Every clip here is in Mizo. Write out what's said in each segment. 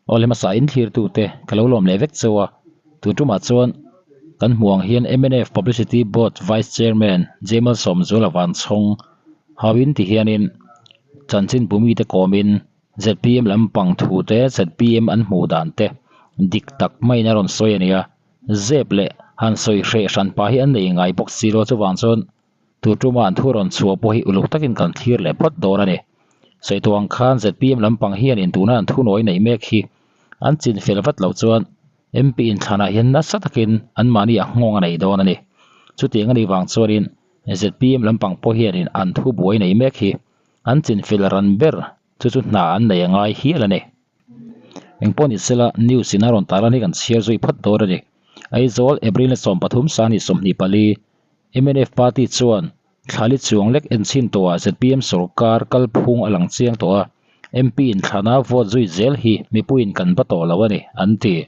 Awle hmasa in thlirtute ka lo lawm leh vek cheu a, tun tumah chuan kan hmuh ang hian mnf Publicity Board Vice Chairman Jemal Sawmzuala Vanchhawng hauin ti hianin chanchin bumite kawmin zpm lampang thute zpm an hmuh dan te dik tak maiin a rawn sawi a ni a, zep leh han sawi hreh hran pah hi an nei ngai bawk si lo chuvang chuan Tur tuma an thu rawn chhuah pawh hi uluk takin kan thlir leh phawt dawn a ni. Sawitu ang khan zpm lampang hianin tuna an thunawi neih mek hi an chin fel vat loh chuan MP inthlanah hian nasa takin anmahni a nghawng a nei dawn a ni. Chutiang a nih vang chuanin zpm lampang pawh hianin an thu buai neih mek hi an chin fel ran ber chu chu hna an nei a ngai hial a ni. Engpawh ni sela news in a rawn tarlan hi kan chhiar zui phawt dawn a ni. Aizawl, April ni 13 sani 24, Mnf party chuan thlali chuang lek enchhin tawhah zpm sorkar kalphung a lang chiang tawh a, MP inthlana vote zui zel hi mipuiin kan ba tawh lo a ni, an ti.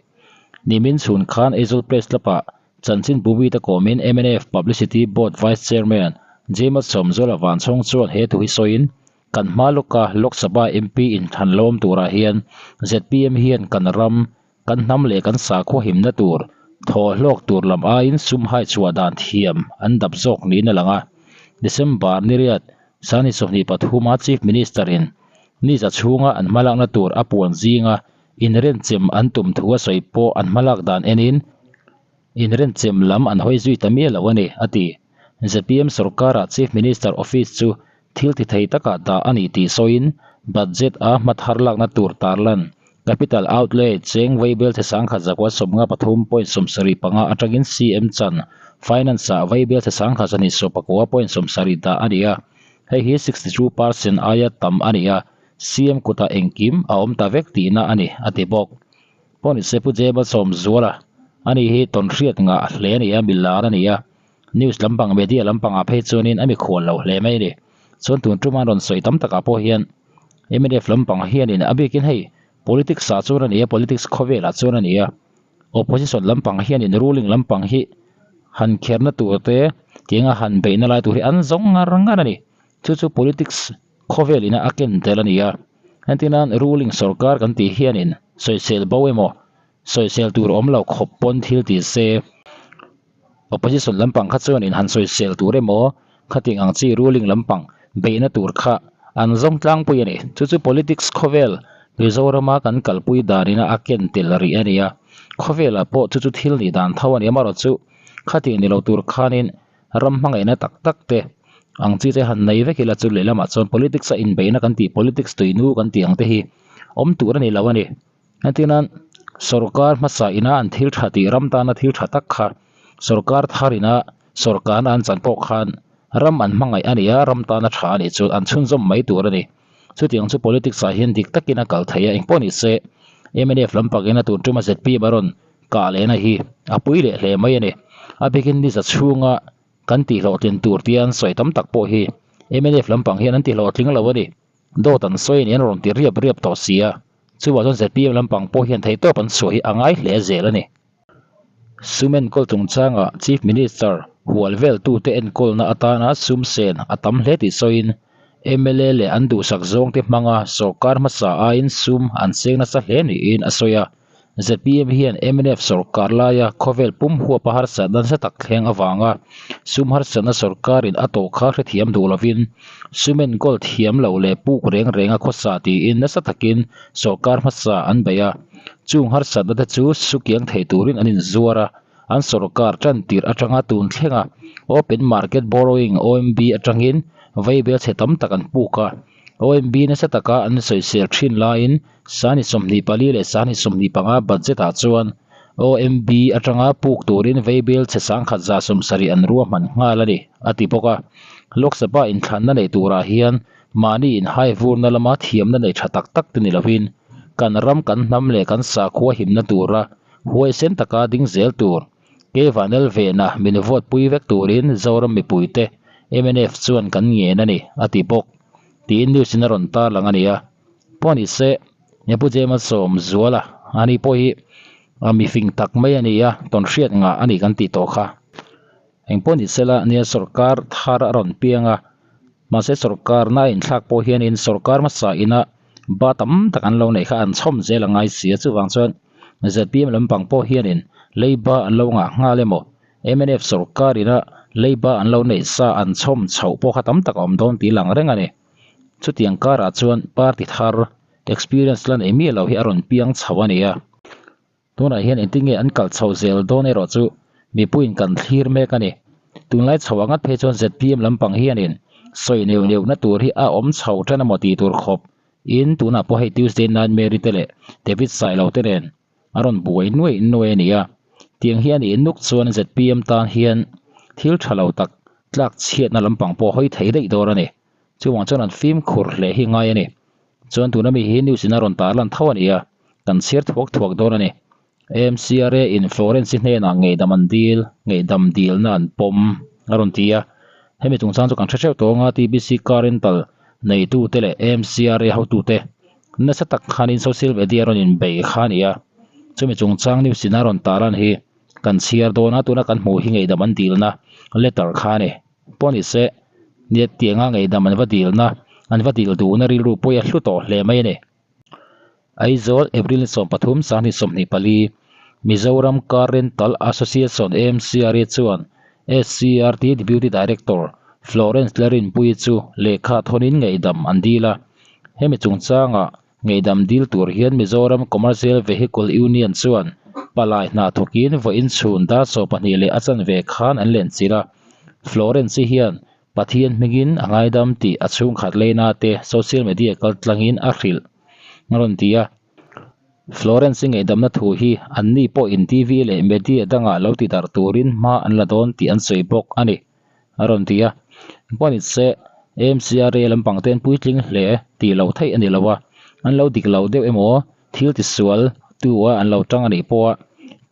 Nimin chhun khan Aizawl Press Club-ah chanchin bumite kawmin mnf Publicity Board Vice Chairman James Sawmzuala Vanchhawng chuan he thu hi sawiin, Kan hma lawka Lok Sabha MP inthlan lawm turah hian zpm hian kan ram, Kan hnam leh kan sakhua himna tur, thaw hlawk tur lam aiin sum hai chhuah dan thiam an dap zawk niin a lang a. December ni riat, Sani 23 a Chief Minister in ni za chhunga an hmalakna tur a puan zinga inrenchem an tum thu a sawi pawh an hmalak dan enin inrenchem lam an hawi zui ta miah lo a ni, a ti. Zpm sorkara Chief Minister Office chu thil ti thei takah dah a ni tih sawiin budget a hma thar lakna tur tarlan Capital Outlay cheng vaibel the sangkhat zakua 53.75 atangin CM chan Finance ah vaibel the sangkhat 249.70 dah a ni a, hei hi 62% aia tam a ni a, CM kutah engkim a awm ta vek tihna a ni, a ti bawk. Pawh ni se Pu Jebal Sawmzuala a ni hi tawnhriat ngah hle a ni a, milar a ni a, news lampang media lampangah phei chuanin a mikhual lo hle mai a ni. Chuan tun tum an rawn sawi tam takah pawh hian mnf lampang hianin a bikin hei politics ah chuan a ni a, politics khawvelah chuan a ni a, opposition lampang hianin ruling lampang hi han kherna tur te tianga han beihna lai tur hi an zawng ngar ngar a ni. Chu chu politics khawvel ina a ken tel a ni a, entirnan ruling sorkar kan tih hianin sawisel bo emaw sawisel tur awm lo khawp pawn thil ti se opposition lampang kha chuanin han sawisel tur emaw khating ang chi ruling lampang beihna tur kha an zawng tlangpui a ni. Chu chu politics khawvel Mizorama kan kalpui danina a ken tel rih a ni a, khawvelah pawh chu chu thil nih dan tho a ni amaherawhchu chu khating ni lo tur khanin ram hmangaihna tak tak te ang chi te han nei vek ila chu lehlamah chuan politics a inbeihna kan tih politics tuinu kan tih ang te hi awm tur a ni lo a ni. Entirnan sorkar hmasa ina an thil tha tih ram tana thil tha tak kha sorkar thar ina sorkarna an chan pawh khan ram an hmangaih a ni a, ram tana tha a nih chu an chhunzawm mai tur a ni. Chutiang chu politics ah hian dik takin a kal thei a, engpawh ni se mnf lampangin a tun tuma zpm a rawn kah lehna hi a pui leh hle mai a ni. A bikin ni za chhunga kan tihhlawhtlin tur tia an sawi tam tak pawh hi mnf lampang hian an tihhlawhtling lo a ni. Dawt an sawi a ni, an rawn ti riap riap tawh si a. Chuvah chuan zpm lampang pawh hian theihtawp an chhuah hi a ngai hle zel a ni. Sum enkawl chungchangah Chief Minister hual veltute enkawlna atana sum sen a tam hle tih sawiin mla leh an duhsak zawngte hmanga sorkar hmasa aiin sum an seng nasa hle niin a sawi a. Zpm hian mnf sorkar laia khawvel pum huapa harsatna nasa tak thleng avanga sum harsatna sorkarin a tawh kha hrethiam duh lovin sum enkawl thiam lo leh puk reng renga khawsa tiin nasa takin sorkar hmasa an bei a. Chung harsatna te chu sukiang thei turin an inzuar a, an sorkar tan tirh atanga tun thlenga Open Market Borrowing, OMB, atangin vaibel chhe tam tak an puk a. OMB nasa taka an sawisel thin laiin sani 24 leh sani 25 budget ah chuan OMB atanga puk turin vaibel chhe 170 an ruahman nghal a ni, a ti bawk a. Lok Sabha inthlanna nei turah hian mahni inhai vurna lama thiamna nei tha tak tak te ni lovin kan ram kan hnam leh kan sakhua himna tura huaisen taka ding zel tur Kevanel vehna min vote pui vek turin Zoram mipuite mnf chuan kan ngen a ni, a ti bawk. Tiin news in a rawn tarlang a ni a. Pawh ni se, Pu James Sawmzuala ani pawh hi mifing tak mai a ni a, tawnhriat ngah a ni kan tih tawh kha. Engpawh ni sela nia sorkar thar a rawn piang a, mahse sorkarna a inthlak pawh hianin sorkar hmasa ina Ba tam tak an lo neih kha an chhawm zel a ngai si a, chuvang chuan zpm lampang pawh hianin leiba an lo ngah nghal emaw mnf sorkar ina leiba an lo neih sa an chhawm chhoh pawh kha tam tak a awm dawn tih lang reng a ni. Chutiang karah chuan party thar experience la nei miah lo hi a rawn piang chho a ni a. Tunah hian engtin nge an kal chhoh zel dawn erawh chu mipuiin kan thlir mek a ni. Tunlai chhoh ah ngat phei chuan zpm lampang hianin sawi neuh neuhna tur hi a awm chho tan emaw tih tur khawp in tunah pawh hei Tuesday Nightmare te leh David Sailo te nen a rawn buai nuai nuai a ni a. Tiang hi a nih nuk chuan zpm tan hian thil tha lo tak tlak chhiatna lampang pawh hawi thei daih dawn a ni. Chuvang chuan an fimkhur hle hi ngai a ni. Chuan tuna mi hi news in a rawn tarlan tho a ni a, kan chhiar thuak thuak dawn a ni. AMCRA in Florence-i hnenah ngeihdam an dil, ngeihdam dilna an pawm a rawn ti a. Hemi chungchang chu kan hre theuh tawh anga TBC car rental neitute leh AMCRA hotute nasa tak khanin social media rawn inbei kha a ni a. Chumi chungchang news in a rawn tarlan hi kan chhiar dawn a, tuna kan hmuh hi ngeihdam an dilna letter kha a ni. Pawh ni se, nia tianga ngeihdam an va dilna, an va dil duhna rilru pawi a hlu tawh hle mai a ni. Aizawl, April ni 13, 2024, Mizoram Car Rental Association, AMCRA, chuan SCRT Deputy Director Florence Larinpuii chu lehkha thawnin ngeihdam an dil a. Hemi chungchanga Ngeihdam dil tur hian Mizoram Commercial Vehicle Union chuan palai hna thawkin vawiin chhun dar 12 leh a chanve khan an lenchilh a. Florence-i hian Pathian hmingin a ngaidam tih a chhungkhat leina te social media kaltlangin a hrilh a rawn ti a. Florence-i ngeihdamna thu hi anni pawhin TV leh media dangah lo tidarh turin hma an la dawn tih an sawi bawk a ni. a rawn ti a. Engpawhnise, AMCRA lampang te an puitling hle tih loh theih a ni lo a, an lo dik lo deuh emaw thil tisual tu a an lo tang a nih pawha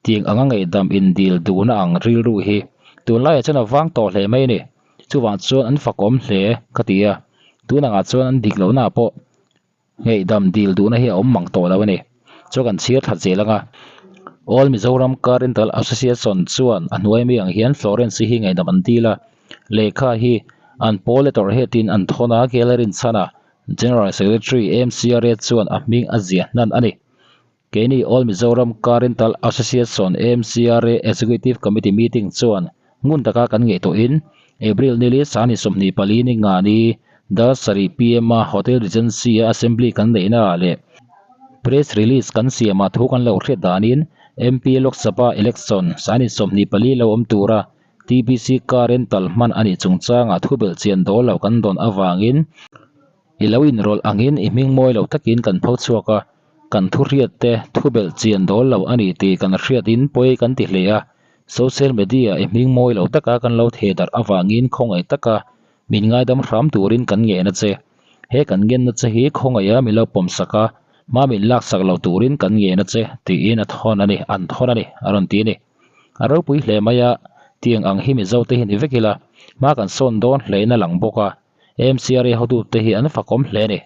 tiang anga ngaihdam indil duhna ang rilru hi tunlaiah chuan a vang tawh hle mai a ni. Chuvang chuan an fakawm hle ka ti a, tun angah chuan an dik lohnaah pawh Ngaihdam dil duhna hi a awm mang tawh lo a ni. Chu kan chhir thla zel ang a. All Mizoram Car Rental Association chuan a hnuai mi ang hian Florence hi ngaihdam an dil a. Lehkha hi an pawl letter head in an thawn a, Kela Rinchhana, General Secretary MCRA chuan a hming a ziah hnan a ni. Keini All Mizoram Car Rental Association, AMCRA, Executive Committee meeting chuan ngun taka kan ngeih tawhin April nili sani 24 ni nga ni dar 7 pm a Hotel Regency a Assembly kan neihna ah leh Press Release kan siamah thu kan lo hriat danin MP Lok Sabha Election sani 24 lo awm tura TBC Car Rental hman a nih chungchangah thu belhchian dawl lo kan dawn avangin I lo inrawlh angin i hming mawi lo takin kan pho chhuak a, kan thu hriat te thu belh chian dawl lo a ni tih kan hriatin pawi kan ti hle a. Social media i hming mawi lo taka kan lo theh darh avangin khawngaih taka min ngaidam hram turin kan ngen a che. He kan ngenna che hi khawngaih a min lo pawm sak a, hma min laksak lo turin kan ngen a che tiin a thawn a ni, an thawn a ni, a rawn ti a ni. A ropui hle mai a, tiang ang hi Mizote hi ni vek ila, hma kan sawn dawn hlein a lang bawk a. MCRA hotute hi an fakawm hle a ni.